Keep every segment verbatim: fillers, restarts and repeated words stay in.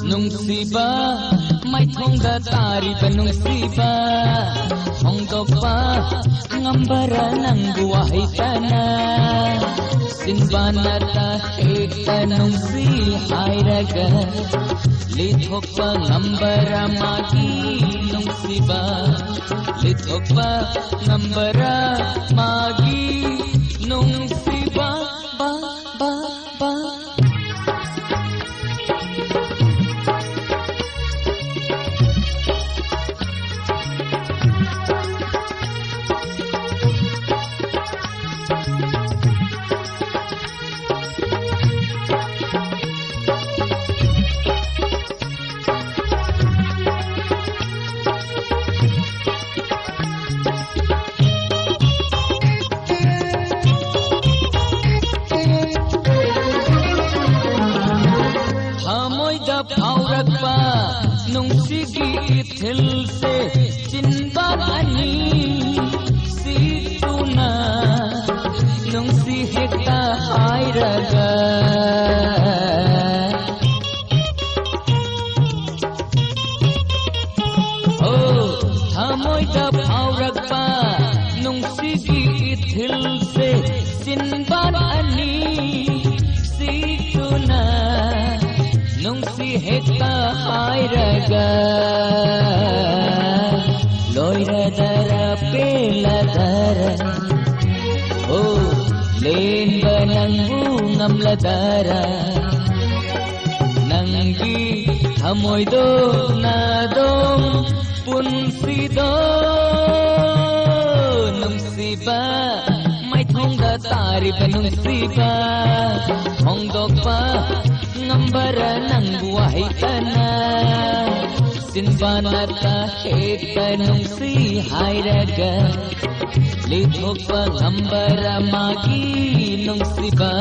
ꯅꯨꯡꯁꯤꯕ, ꯃꯥꯏꯊꯣꯡꯗ ꯇꯥꯔꯤꯕ ꯅꯨꯡꯁꯤꯕ, ꯐꯣꯡꯗꯣꯛꯄ ꯉꯝꯕꯔꯥ ꯅꯪꯕꯨ ꯋꯥꯍꯩꯇꯅ? ꯆꯤꯟꯕꯥꯟꯅꯇ ꯍꯦꯛꯇ ꯅꯨꯡꯁꯤ ꯍꯥꯏꯔꯒ, ꯂꯤꯊꯣꯛꯄ ꯉꯝꯕꯔꯥ ꯃꯥꯒꯤ ꯅꯨꯡꯁꯤꯕ? ꯂꯤꯊꯣꯛꯄ ꯉꯝꯕꯔꯥ ꯃꯥꯒꯤ ꯅꯨꯡꯁꯤꯕ? ꯕꯥ, ꯕꯥ, ꯕꯥ꯫ ꯊꯃꯣꯏꯗ ꯐꯥꯎꯔꯛꯄ ꯅꯨꯡꯁꯤꯒꯤ ꯏꯊꯤꯜꯁꯦ, ꯆꯤꯟꯕꯥꯟ ꯑꯅꯤ ꯁꯤꯠꯇꯨꯅ ꯅꯨꯡꯁꯤ ꯍꯦꯛꯇ ꯍꯥꯏꯔꯒ꯫ ꯑꯣ, ꯊꯃꯣꯏꯗ ꯐꯥꯎꯔꯛꯄ ꯅꯨꯡꯁꯤꯒꯤ ꯏꯊꯤꯜꯁꯦ, ꯆꯤꯟꯕꯥꯟ ꯑꯅꯤ ꯁꯤꯠꯇꯨꯅ ꯅꯨꯡꯁꯤ ꯍꯦꯛꯇ ꯍꯥꯏꯔꯒ, ꯂꯣꯏꯔꯗꯔ ꯄꯦꯜꯂꯗꯔ, ꯑꯣ, ꯂꯦꯟꯕ ꯅꯪꯕꯨ ꯉꯝꯂꯗꯔ? ꯅꯪꯒꯤ ꯊꯃꯣꯏꯗꯣ ꯅꯥꯗꯣ ꯄꯨꯟꯁꯤꯗꯣ ꯅꯨꯡꯁꯤꯕ, ꯃꯥꯏꯊꯣꯡꯗ ꯇꯥꯔꯤꯕ ꯅꯨꯡꯁꯤꯕ, ꯐꯣꯡꯗꯣꯛꯄ ꯉꯝꯕꯔꯥ ꯅꯪꯕꯨ ꯋꯥꯍꯩꯇꯅ? ꯆꯤꯟꯕꯥꯟꯅꯇ ꯍꯦꯛꯇ ꯅꯨꯡꯁꯤ ꯍꯥꯏꯔꯒ, ꯂꯤꯊꯣꯛꯄ ꯉꯝꯕꯔꯥ ꯃꯥꯒꯤ ꯅꯨꯡꯁꯤꯕ?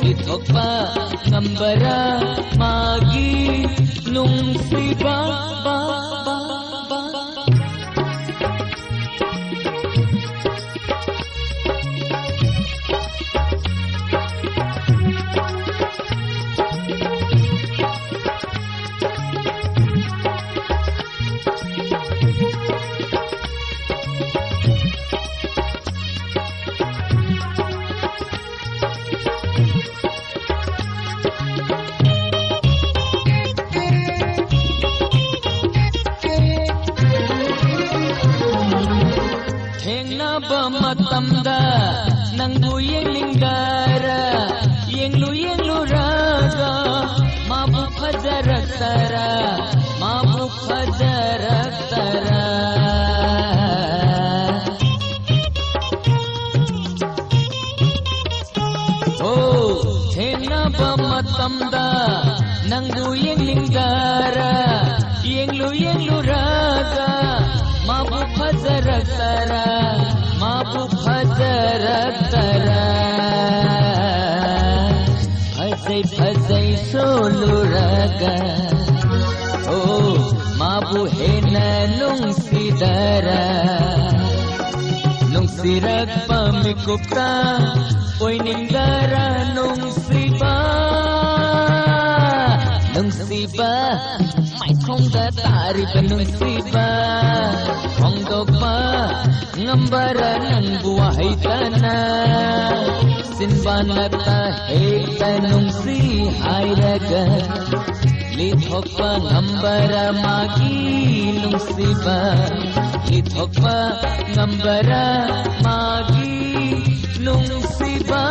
ꯂꯤꯊꯣꯛꯄ ꯉꯝꯕꯔꯥ ꯃꯥꯒꯤ ꯅꯨꯡꯁꯤꯕ? ꯕꯥ, ꯕꯥ, ꯕꯥ꯫ ꯊꯦꯡꯅꯕ ꯃꯇꯝꯗ ꯅꯪꯕꯨ ꯌꯦꯡꯅꯤꯡꯗꯔ, ꯌꯦꯡꯂꯨ ꯌꯦꯡꯂꯨꯔꯒ ꯃꯥꯕꯨ ꯐꯖꯔꯛꯇꯔ, ꯃꯥꯕꯨ ꯐꯖꯔꯛꯇꯔ꯫ ꯍꯣ, ꯊꯦꯡꯅꯕ ꯃꯇꯝꯗ ꯅꯪꯕꯨ ꯌꯦꯡꯅꯤꯡꯗꯔ, ꯌꯦꯡꯂꯨ ꯌꯦꯡꯂꯨꯔꯒ ꯃꯥꯕꯨ ꯐꯖꯔꯛꯇꯔ, ꯃꯥꯕꯨ ꯐꯖꯔꯛꯇꯔ꯫ ꯐꯖꯩ ꯐꯖꯩ ꯁꯣꯜꯂꯨꯔꯒ, ꯑꯣ, ꯃꯥꯕꯨ ꯍꯦꯟꯅ ꯅꯨꯡꯁꯤꯗꯔ꯫ ꯅꯨꯡꯁꯤꯔꯛꯄ ꯃꯤꯀꯨꯞꯇ ꯑꯣꯏꯅꯤꯡꯗꯔ ꯅꯨꯡꯁꯤꯕ, ꯅꯨꯡꯁꯤꯕ, ꯃꯥꯏꯊꯣꯡꯗ ꯇꯥꯔꯤꯕ ꯅꯨꯡꯁꯤꯕ, ꯐꯣꯡꯗꯣꯛꯄ ꯉꯝꯕꯔ ꯅꯪꯕꯨ ꯋꯥꯍꯩꯇꯅ, ꯁꯤꯟꯕꯥꯅꯇ ꯍꯦꯛꯇ ꯅꯨꯡꯁꯤ ꯍꯥꯏꯔꯒ, ꯂꯤꯊꯣꯛꯄ ꯉꯝꯕꯔ ꯃꯥꯒꯤ ꯅꯨꯡꯁꯤꯕ? ꯂꯤꯊꯣꯛꯄ ꯉꯝꯕꯔ ꯃꯥꯒꯤ ꯅꯨꯡꯁꯤꯕ?